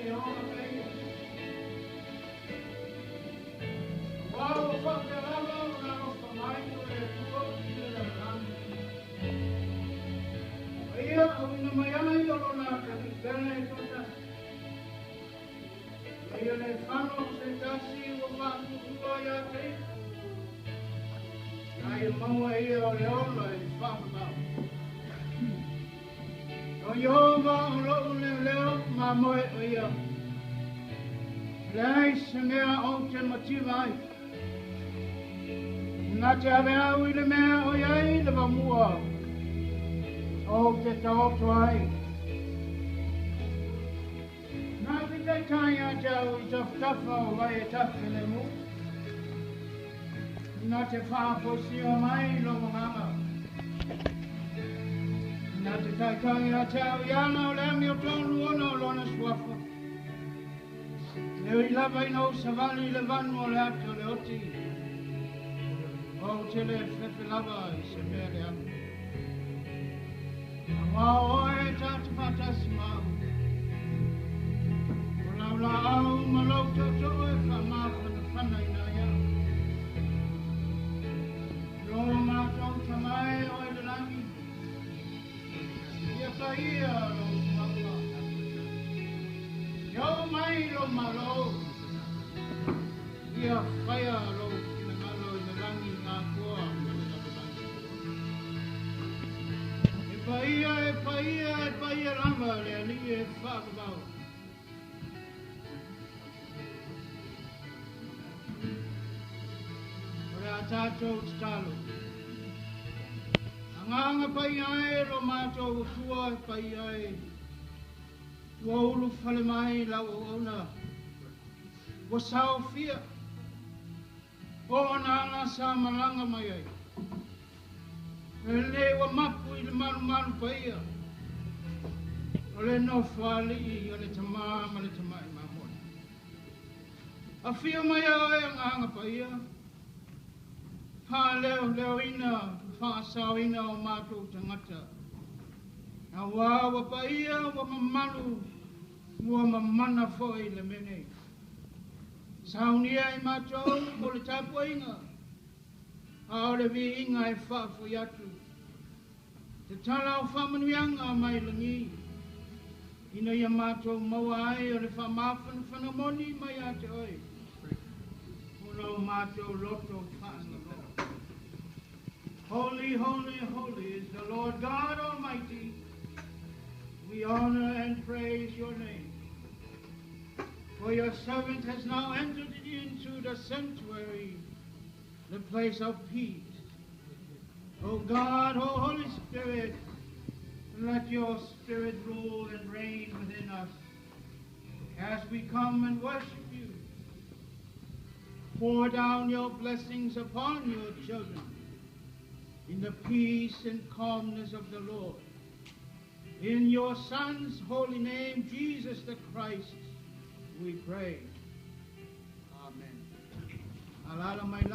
Ioga paia. Auā ua faapea lava ona alofa mai o le Atua i le lalolagi, a ia auina mai ai o Lona Atalii pele e toatasi, ina ia le fano se tasi ua faatuatua ia te ia, a ia maua e ia o le ola e faavavau. O Ieova o lo'u leoleo ma moe o ia, e leai se mea ou te mativa ai. Na te ave au i le mea o i ai le vaomua, ou te taoto ai. Na te taitai ia te au i tafatafa o vai e tafilemu. Na te faafoisia mai lou agaga. Na te taitai ia te au i ala o le amiotonu ona o Lona Suafa. E ui lava ina ou savali i le vanu o le ata o le oti, ou te le fefe lava i se mea leaga. Auā o oe ta te faatasi ma au. O lau laau ma lou tootoo e faamafanafanaina ai au. Lo matou Tama e o i le lagi, ia paia lou Suafa. Ia oo mai lou Malo, ia faia lou finagalo i le lagi atoa ma le lalolagi. E paia, e paia, e paia lava le Alii e faavavau. O le a tatou tatalo. Agaga Paia e lo matou Atua e paia e, ua ulufale mai lau auauna, ua saofia o ona ala sa malaga mai ai. E lenei ua mapu i le malumalu paia o le Nofoalii o le Tama ma le Tamai Mamoe. Afio mai oe Agaga Paia, faaleoleoina ma faasaoina o matou tagata, auā ua paia, ua mamalu, ua mamana foi le mea nei. Saunia i matou mo le tapuaiga, a o le viiga e faafoi atu. Te tala o faamanuiaga mai lagi, ina ia matou maua ai o le faamafanafana moni mai ia te oe, ona o matou loto faanoanoa. Holy, holy, holy is the Lord God Almighty. We honor and praise your name. For your servant has now entered into the sanctuary, the place of peace. O God, O Holy Spirit, let your Spirit rule and reign within us as we come and worship you. Pour down your blessings upon your children in the peace and calmness of the Lord. In your Son's holy name, Jesus the Christ, we pray. Amen. Alala mai.